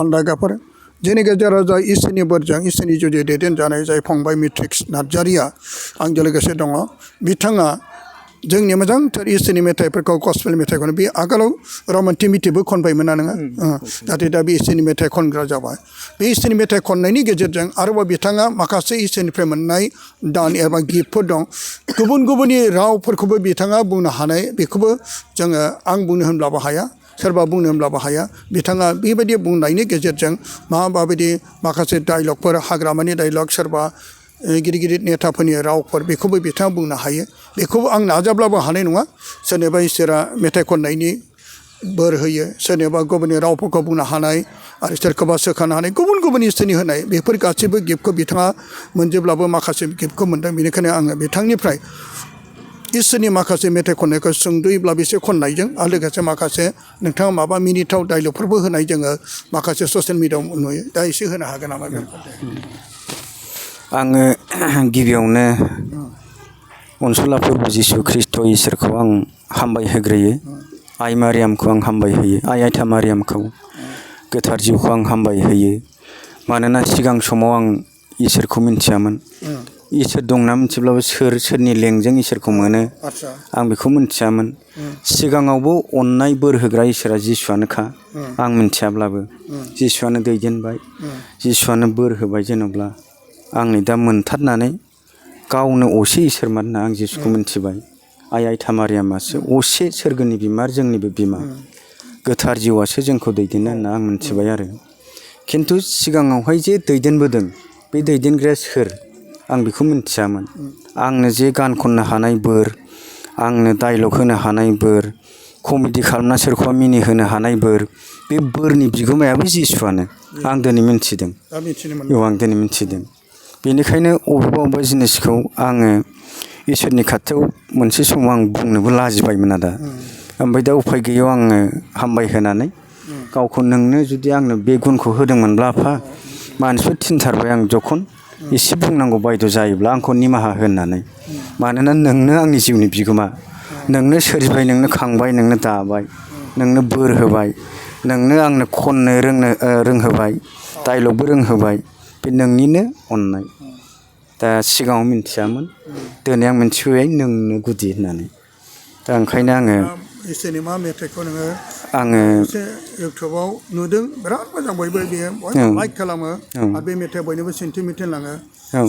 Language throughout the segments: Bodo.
अन्दागाफोर जोंनि गेजेराव जाय इसोरनि बोरजों इसोरनि जुदि दैदेनजानाय जाय फंबाय मेट्रिक्स नार्जारिया आंजों लोगोसे दङ बिथाङा जोंनि मोजांथार इसोरनि मेथाइफोरखौ गस्पेल मेथाइखौनो बे आगोलाव रमान्टिमिटिबो खनबायमोन नोङो नाथाय दा बे इसोरनि मेथाइ खनग्रा जाबाय बे इसोरनि मेथाइ खननायनि गेजेरजों आरोबाव बिथाङा माखासे इसोरनिफ्राय मोननाय दान एबा गिफ्टफोर दं गुबुन गुबुननि रावफोरखौबो बिथाङा बुंनो हानाय बेखौबो जोङो आं बुंनो होनब्लाबो हाया सोरबा बुंनो होनब्लाबो हाया बिथाङा बेबायदि बुंनायनि गेजेरजों माबायदि माखासे डायलगफोर हाग्रामानि डायलग सोरबा गिदिर गिदिर नेताफोरनि रावफोर बेखौबो बिथाङा बुंनो हायो बेखौबो आं नाजाब्लाबो हानाय नङा सोरनोबा इसोरा मेथाइ खननायनि बोर होयो सोरनोबा गुबुननि रावफोरखौ बुंनो हानाय आरो सोरखौबा सोखानो हानाय गुबुन गुबुन इसोरनि होनाय बेफोर गासैबो गिफ्टखौ बिथाङा मोनजोब्लाबो माखासे गिफ्टखौ मोनदों बेनिखायनो आङो बिथांनिफ्राय इसोरनि माखासे मेथाइ खननायखौ सुंद'यैब्लाबो एसे खननायजों आरो लोगोसे माखासे नोंथाङा माबा मिनिथाव डायलगफोरबो होनाय जोङो माखासे ससियेल मिडियायाव नुयो दा एसे होनो हागोन नामा आङो गिबियावनो अनसुलाफोर जिसु ख्रिस्ट' इसोरखौ आं हामबाय होग्रोयो आइ मारियामखौ आं हामबाय होयो आइ आयथा मारियामखौ गोथार जिउखौ आं हामबाय होयो मानोना सिगां समाव आं इसोरखौ मिन्थियामोन इसोर दंना मिथिब्लाबो सोरनि लेंजों इसोरखौ मोनो आं बेखौ मिन्थियामोन सिगाङावबो अननाय बोर होग्रा इसोरा जिसुआनोखा आं मिन्थियाब्लाबो जिसुआनो दैदेनबाय जिसुआनो बोर होबाय जेन'ब्ला आंनि दा मोनथारनानै गावनो असे इसोरमोन होनना आं जिसुखौ मिन्थिबाय आइ आयथा मारियामासो असे सोरगोनि बिमा जोंनिबो बिमा गोथार जिउआसो जोंखौ दैदेनो होनना आं मिन्थिबाय आरो खिन्थु सिगाङावहाय जे दैदेनबोदों बे दैदेनग्राया सोर आं बेखौ मिन्थियामोन आंनो जे गान खननो हानाय बोर आंनो डायलग होनो हानाय बोर कमेडि खालामना सोरखौबा मिनिहोनो हानाय बोर बे बोरनि बिगोमायाबो जिसुआनो आं दिनै मिन्थिदों आं दिनै मिन्थिदों बेनिखायनो अबेबा जिनिसखौ आङो इसोरनि खाथियाव मोनसे समाव आं बुंनोबो लाजिबायमोन आदा ओमफ्राय दा उफाय गैयैयाव आङो हामबाय होनानै गावखौ नोंनो जुदि आंनो बे गुनखौ होदोंमोनब्ला आफा मानसिफोर थिनथारबाय आं जखन एसे बुंनांगौ बायद' जायोब्ला आंखौ निमाहा होननानै मानोना नोंनो आंनि जिउनि बिगोमा नोंनो सोरजिबाय नोंनो खांबाय नोंनो दाबाय नोंनो बोर होबाय नोंनो आंनो खननो रोंहोबाय डायलगबो रोंहोबाय बे नोंनिनो अननाय दा सिगाङाव मिन्थियामोन दिनै आं मिन्थिबाय नोंनो गुदि होननानै दा ओंखायनो आङो इसोरनि मा मेथाइखौ नोङो आङो एसे इउटुबाव नुदों बिराद मोजां बयबो बेयो बयबो लाइक खालामो आरो बे मेथाइआ बयनोबो सेन्टिमेन्टेल लाङो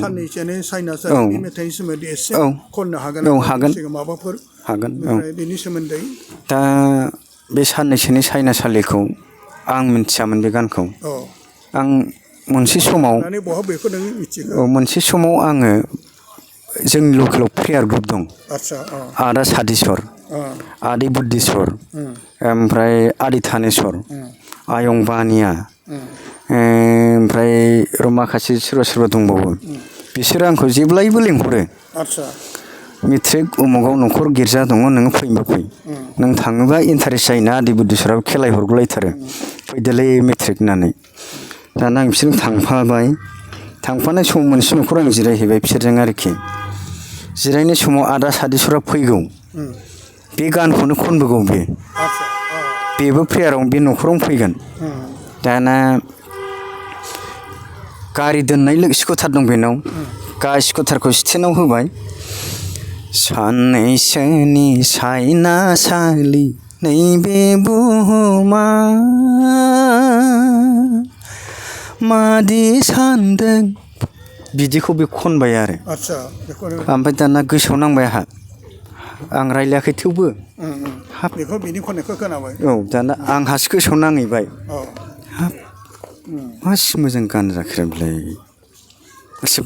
साननैसोनि साइनासआ बे मेथाइनि सोमोन्दै एसे खननो हागोन हागोन माबाफोर हागोन बेनि सोमोन्दै दा बे साननैसोनि साइनासालिखौ आं मिन्थियामोन बे गानखौ आं मोनसे समाव आङो जोंनि लकेलाव प्रेयार ग्रुप दं आदा सादेस्वर आदै बुद्धेस्वर ओमफ्राय आदै थानेस्वर आयं बानिया ओमफ्राय माखासे सोरबा दंबावो बिसोरो आंखौ जेब्लायबो लेंहरो मेट्रिक उमुगाव न'खर गिर्जा दङ नोङो फैनोबा फै नों थाङोबा इन्टारेस्ट जायोना आदै बुद्धेस्वराबो खेलाय हरगुलायथारो फैदोलै मेट्रिक होननानै दाना आं बिसोरजों थांफानाय समाव मोनसे न'खराव आं जिरायहैबाय बिसोरजों आरोखि जिरायनाय समाव आदा सादेस्वरा फैगौ बे गानखौनो खनबोगौ बेबो प्रेयाराव बे न'खरावनो फैगोन दाना गारि दोननाय स्कुटार दं बेनाव स्कुटारखौ स्टेन्डआव होबाय साननैसोनि साइनासालि नैबे बुहुमा मादि सान्दों बिदिखौ बे खनबाय आरो ओमफ्राय दाना गोसोआव नांबाय आंहा आं रायलायाखै थेवबो दाना आंहासो गोसोआव नांहैबाय हाब मासि मोजां गान जाखो बेलाय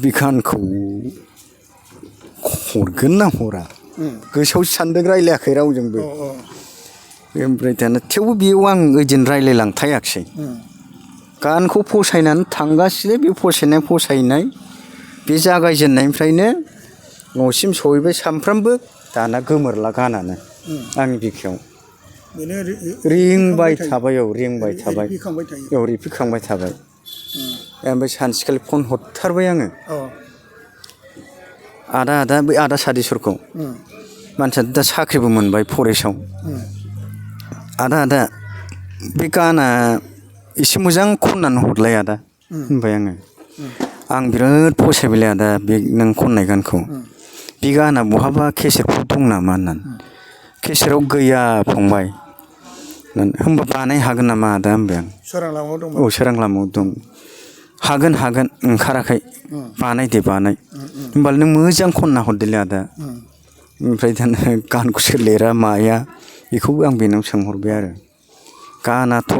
बे गानखौ हरगोन ना हरा गोसोआव सान्दों रायलायाखै रावजोंबो ओमफ्राय दाना थेवबो बेयाव आं ओइदिन रायलायलांथायाखिसै गानखौ फसायनानै थांगासिनो बे फसायनाय बे जागायजेननायनिफ्रायनो न'सिम सहैबाय सामफ्रामबो दाना गोमोरला गानानो आंनि बिखायाव रिंबाय थाबाय रिपिखांबाय थाबाय ओमफ्राय सानसेखालि फन हरथारबाय आङो आदा बै आदा सादेस्वरखौ मानसिया दा साख्रिबो मोनबाय फरेस्टआव आदा बे गाना एसे मोजां खननानै हरलाय आदा होनबाय आङो आं बिराद फसायबायलै आदा बे नों खननाय गानखौ बे गाना बहाबा केसेटफ्राव दं नामा होननानै केसेटआव गैया फंबाय होनबा बानाय हागोन नामा आदा होनबाय आं सोरां लामायाव दंमोन औ सोरां लामायाव दं हागोन ओंखाराखै बानायदे बानाय होमबालाय नों मोजां खनना हरदोलै आदा ओमफ्राय दाना गानखौ सोर लिरा माया बेखौबो आं बेनाव सोंहरबाय आरो गानाथ'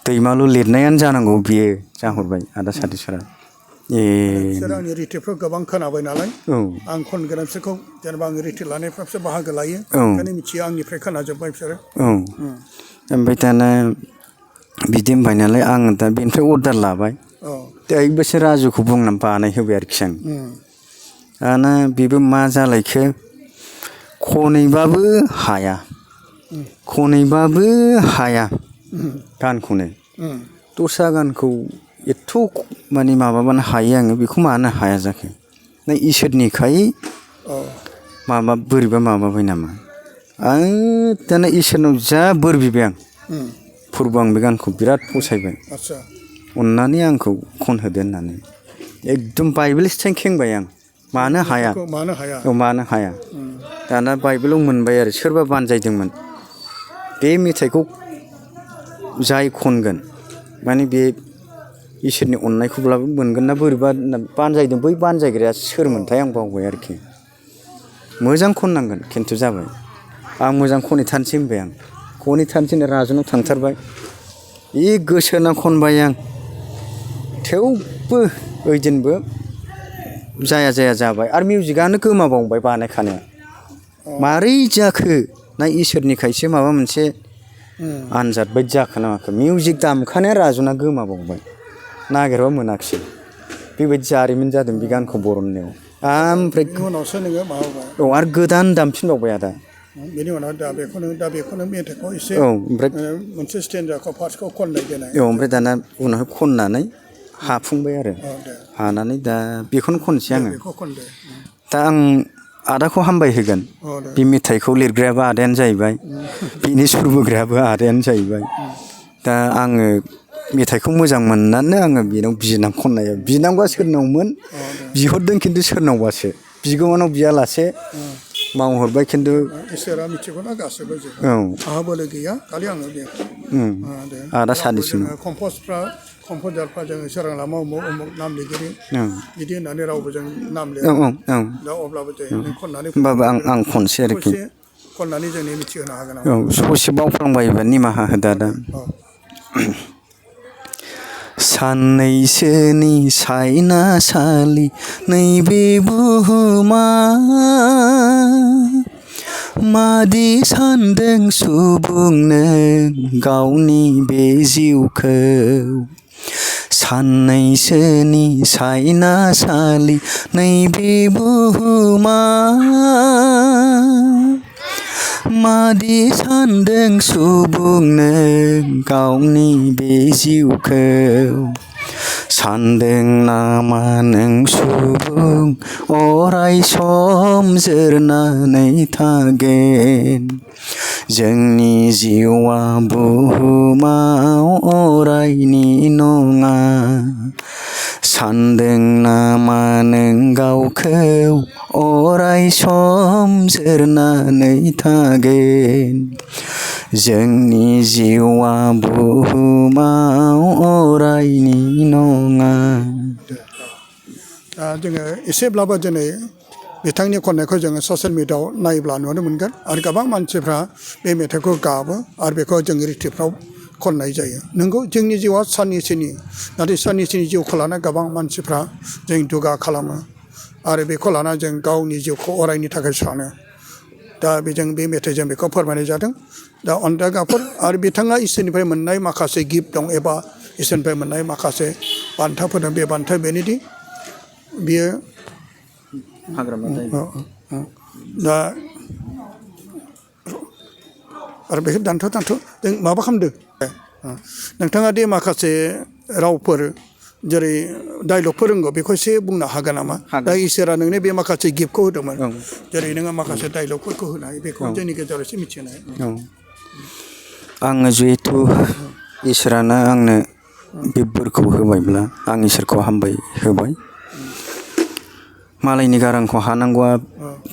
दैमालु लिरनायानो जानांगौ बियो जाहरबाय आदा सादेसरा बिसोर आंनि रिटेपफ्राव गोबां खोनाबाय नालाय औ आं खनगोन बिसोरखौ जेनेबा आङो रिटेप लानायफ्रावसो बाहागो लायो औ ओंखायनो मिथियो आंनिफ्राय खोनाजोब्बाय बिसोरो औ ओमफ्राय दाना बिदि होनबाय नालाय आं दा बेनिफ्राय अर्डार लाबाय दा बोसोर राजुखौ बुंनानै बानायहोबाय आरोखि आं दाना बेबो मा जालायखो खनैबाबो हाया गानखौनो दस्रा गानखौ एथ' माने माबाबानो हायो आङो बेखौ मानो हाया जाखो ना इसोरनिखाय माबा बोरैबा माबाबाय नामा आं दाना इसोरनाव जा बोर बिबाय आं फोरबो आं बे गानखौ बिराद फसायबाय अननानै आंखौ खनहोदो होननानै एकदम बाइबेल स्टाइल खेंबाय आं मानो हाया औ मानो हाया दाना बाइबेलाव मोनबाय आरो सोरबा बानजायदोंमोन बे मेथाइखौ जाय खनगोन माने बे इसोरनि अननायखौब्लाबो मोनगोन ना बोरैबा बानजायदों बै बानजायग्राया सोरमोनथाय आं बावबाय आरोखि मोजां खननांगोन खिन्थु जाबाय आं मोजां खनहैथारनोसै होनबाय आं खनहैथारनोसै राजुनाव थांथारबाय जि गोसो होना खनबाय आं थेवबो ओइदिनबो जाया जाबाय आरो मिउजिकआनो गोमाबावबाय बानायखानाया मारै जाखो ना इसोरनिखायसो माबा मोनसे आनजाद बायदि जाखो ना माखो मिउजिक दामखानाया राजुना गोमाबावबाय नागिरबा मोनाखिसै बेबायदि जारिमिन जादों बे गानखौ बरननायाव ओमफ्राय उनावसो नोङो माबाबाय औ आरो गोदान दामफिनबावबाय आदा बेनि उनाव दा बेखौनो मेथाइखौ एसे औ ओमफ्राय मोनसे स्टेन्जाखौ फार्स्टखौ खननाय देनाय औ ओमफ्राय दाना उनावहाय खननानै हाफुंबाय आरो हानानै दा बेखौनो खनसै आङो दा आं आदाखौ हामबाय होगोन बे मेथाइखौ लिरग्रायाबो आदायानो जाहैबाय बिनि सुरबोग्रायाबो आदायानो जाहैबाय दा आङो मेथाइखौ मोजां मोननानै आङो बेनाव बिनां खननाया बिनांगौआ सोरनावमोन बिहरदों खिन्थु सोरनावबासो बिगोमानाव बियालासे मावहरबाय खिन्थु इसोरा मिथिगौना गासैबो औ आहा बोलो गैया खालि आङो बे आदा सानैसो कम्पजारफ्रा जोङो सोरां लामा उमुक नाम लिरगिरि बिदि होननानै रावबो जों नाम लिरा दा अब्लाबो जायो नों खननानै होमबाबो आं खनसै आरोखि खननानै जोंनि मिथिहोनो हागोन औ ससे बावफ्लांबायोबा निमाहा होदो आदा साननैसोनि सायनासालि नैबे बुहुमा मादि सानदों सुबुंनो गावनि बे जिउखौ साननैसोनि सायनासालि नैबे बुहुमा मादि सानदों सुबुंनो गावनि बे जिउखौ सानदों नामा नों सुबुं अराय सम जोरनानै थागोन जोंनि जिउआ बुहुमाव अरायनि नङा सानदों नामा नों गावखौ अराय सम जोरनानै थागोन जोंनि जिउआ बुहुमाव अरायनि नङा जोङो एसेब्लाबो दिनै बिथांनि खननायखौ जोङो ससियेल मिडियायाव नायोब्ला नुनो मोनगोन आरो गोबां मानसिफ्रा बे मेथाइखौ गाबो आरो बेखौ जों रिटेपफ्राव खननाय जायो नंगौ जोंनि जिउआ साननैसोनि नाथाय साननैसोनि जिउखौ लाना गोबां मानसिफ्रा जों दुगा खालामो आरो बेखौ लाना जों गावनि जिउखौ अरायनि थाखाय सानो दा बेजों बे मेथाइजों बेखौ फोरमायनाय जादों दा अन्दा गाफर आरो बिथाङा इसोरनिफ्राय मोननाय माखासे गिफ्ट दं एबा इसोरनिफ्राय मोननाय माखासे बान्थाफोर दं बे बान्था बेनोदि बियो दा आरो बेखौ दानथ' जों माबा खालामदो नोंथाङा दि माखासे रावफोर जेरै डाइलगफोर रोंगौ बेखौ एसे बुंनो हागोन नामा दा इसोरा नोंनो बे माखासे गिफ्टखौ होदोंमोन जेरै नोङो माखासे डाइलगफोरखौ होनो हायो बेखौ जोंनि गेजेराव एसे मिथिहोनो हायो आङो जिहेथु इसोरानो आंनो बे बोरखौ होबायब्ला आं इसोरखौ हामबाय होबाय मालायनि गारांखौ हानांगौआ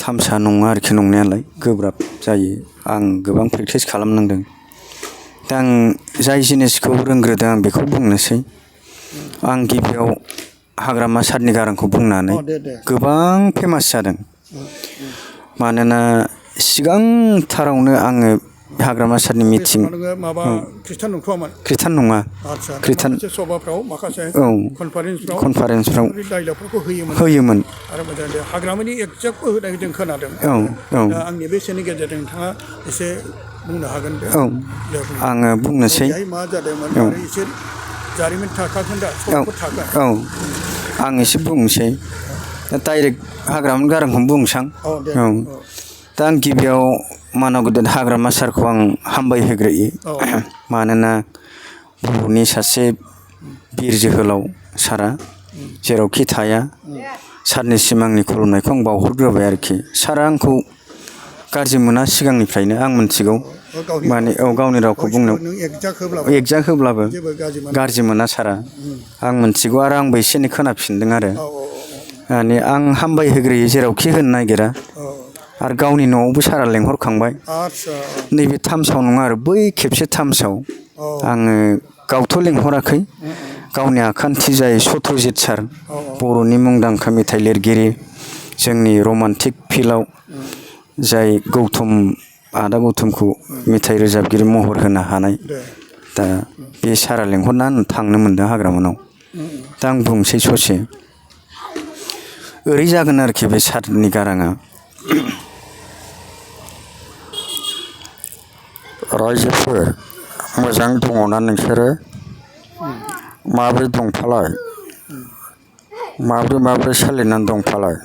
थामसा नङा आरोखि नंनायालाय गोब्राब जायो आं गोबां प्रेक्टिस खालामनांदों दा आं जाय जिनिसखौ रोंग्रोदों आं बेखौ बुंनोसै आं गिबियाव हाग्रामा सारनि गारांखौ बुंनानै गोबां फेमास जादों मानोना सिगांथारावनो आङो हाग्रामा सारनि मिटिं माबा ख्रिस्टान नंथ'वामोन ख्रिस्टान नङा आदसा ख्रिस्टान सभाफ्राव माखासे औ कनफारेन्सफ्राव डायलगफोरखौ होयोमोन आरो मोजां हाग्रामानि एक्जाक्टबो होनाय जों खोनादों औ औ दा आंनि बेसेनि गेजेरजों नोंथाङा एसे बुंनो हागोन दे औ आङो बुंनोसै मा जादोंमोन आरो एसे जारिमिन थाखागोन दा सल'फोर थागोन औ आं एसे बुंनोसै डाइरेक्ट हाग्रामानि गारांखौनो बुंसां औ दा आं गिबियाव मानाव गेदेर हाग्रामा सारखौ आं हामबाय होग्रोयो मानोना बर'नि सासे बिर जोहोलाव सारा जेरावखि थाया सारनिसिम आंनि खुलुमनायखौ आं बावहरग्रोबाय आरोखि सारा आंखौ गाज्रि मोना सिगांनिफ्रायनो आं मिथिगौ माने गावनि रावखौ बुंनो एक्जाक्ट होब्लाबो गाज्रि मोना सारा आं मिथिगौ आरो आंबो एसे एनै खोनाफिनदों आरो माने आं हामबाय होग्रोयो जेरावखि होनो नागिरा आरो गावनि न'आवबो सारा लेंहरखांबाय नैबे थामसाव नङा आरो बै खेबसे थामसाव आङो गावथ' लेंहराखै गावनि आखान्थि जाय सत्यजित सार बर'नि मुंदांखा मेथाइ लिरगिरि जोंनि रमान्टिक फिल्डआव जाय आदा गौतमखौ मेथाइ रोजाबगिरि महर होनो हानाय दा बे सारा लेंहरना थांनो मोन्दों हाग्रामानाव दा आं बुंसै ससे ओरै जागोन आरोखि बे सारनि गाराङा रायजोफोर मोजां दङना नोंसोरो माब्रै दंफालाय माब्रै सोलिनानै दंफालाय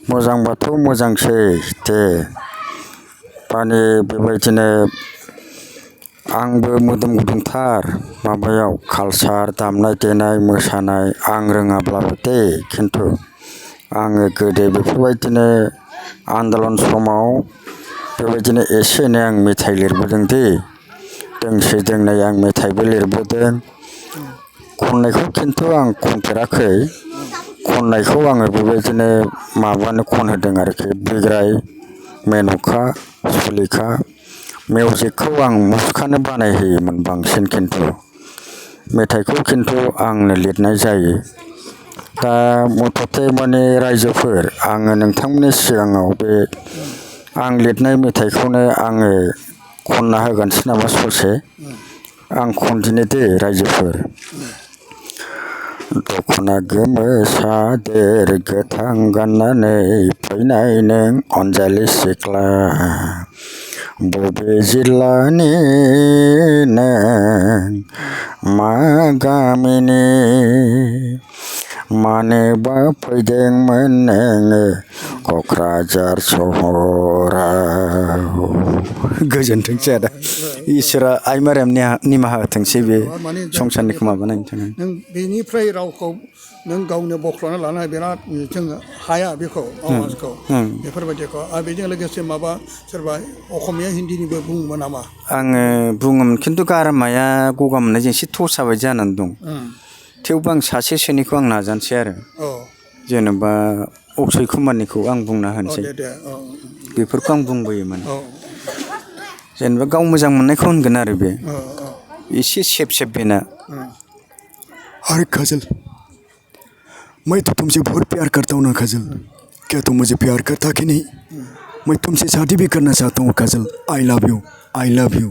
मोजांबाथ' मोजांसै दे माने बेबायदिनो आंबो मोदोम गुदुंथार माबायाव कालसार दामनाय देनाय मोसानाय आं रोङाब्लाबो दे खिन्थु आङो गोदो बेफोरबायदिनो आन्दलन समाव बेबायदिनो एसे एनै आं मेथाइ लिरबोदों दे दोंसे दोंनै आं मेथाइबो लिरबोदों खननायखौ खिन्थु आं खनफेराखै खननायखौ आङो बेबायदिनो माबानो खनहोदों आरोखि बिग्राय मेन'का सुलेखा मिउजिकखौ आं मुसुखानो बानायहोयोमोन बांसिन खिन्थु मेथाइखौ खिन्थु आंनो लिरनाय जायो दा मथथे माने रायजोफोर आङो नोंथांमोननि सिगाङाव बे आं लिरनाय मेथाइखौनो आङो खनना होगोनसै नामा ससे आं खनदिनि दे रायजोफोर दख'ना गोमो सादोर गोथां गाननानै फैनाय नों अनजालि सिख्ला बबे जिल्लानि नों मा गामिनि मानोबा फैदोंमोन नोङो क'क्राझार सहराव गोजोनथोंसै आदा इसोरा आइ मारियाम निमाहा होथोंसै बे संसारनिखौ माबानायनि थाखाय नों बेनिफ्राय रावखौ नों गावनो बख्ल'ना लानो बिराद जोङो हाया बेखौ आवाजखौ बेफोरबायदिखौ आरो बेजों लोगोसे माबा सोरबा असमिया हिन्दीनिबो बुङोमोन नामा आङो बुङोमोन खिन्थु गारामाया गगा मोननायजों एसे थसा बायदि जानानै दं थेवबो आं सासेसोनिखौ आं नाजानोसै आरो जेनेबा अक्षय कुमारनिखौ आं बुंना होनोसै बेफोरखौ आं बुंबोयोमोन जेनेबा गाव मोजां मोननायखौ होनगोन आरो बे एसे सेब बेना अरे काजल मैं तो तुमसे बहुत प्यार करता हूँ ना काजल क्या तुम मुझे प्यार करता कि नहीं मैं तुमसे शादी भी करना चाहता हूँ काजल आई लव यू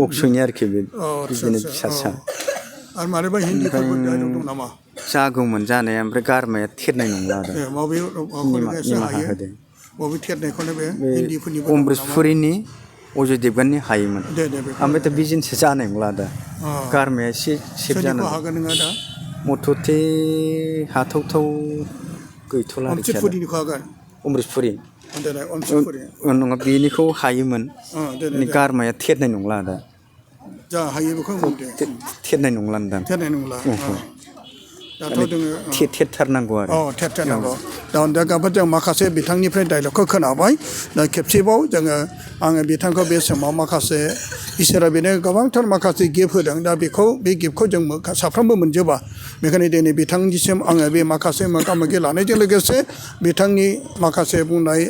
अक्षयनि आरोखि बे बिदिनो फिसा आरो मानोबा हिन्दीफोरबो दं नामा जागौमोन जानाया ओमफ्राय गारमाया थेरनाय नंला आरो निमाहा होदों बबे थेरनायखौनो बे हिन्दीफोरनि अमृतपुरिनि अजय देबगाननि हायोमोन ओमफ्राय दा बे जिनिसा जानाय नंला दा गारमाया एसे सेब जानांगौ हागोन नोङो दा मथथे हाथावथाव गैथ'ला अमृतपुरिनिखौ हागोन अमृतपुरि नङा बेनिखौ हायोमोन गारमाया थेरनाय नंला दा जा हायो बेखौ थेरनाय नंला थेरनाय नंला दाथ' जोङो थेथारनांगौ आरो थेरनांगौ दा गाबोन जों माखासे बिथांनिफ्राय डायलगखौ खोनाबाय दा खेबसेबाव आङो बिथांखौ बे समाव माखासे इसोरा बेनो गोबांथार माखासे गिफ्ट होदों दा बे गिफ्टखौ जों साफ्रोमबो मोनजोबा बेखायनो दिनै बिथांनिसिम आङो बे माखासे मोगा मोगि लानायजों लोगोसे बिथांनि माखासे बुंनाय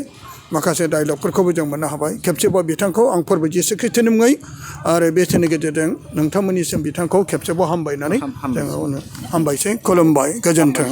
माखासे डायलगफोरखौबो जों मोननो हाबाय खेबसेबाव बिथांखौ आं फोरबो जिसु ख्रिस्ट'नि मुङै आरो बेसोरनि गेजेरजों नोंथांमोननिसिम बिथांखौ खेबसेबाव हामबायनानै जोङो हामबायसै खुलुमबाय गोजोन्थों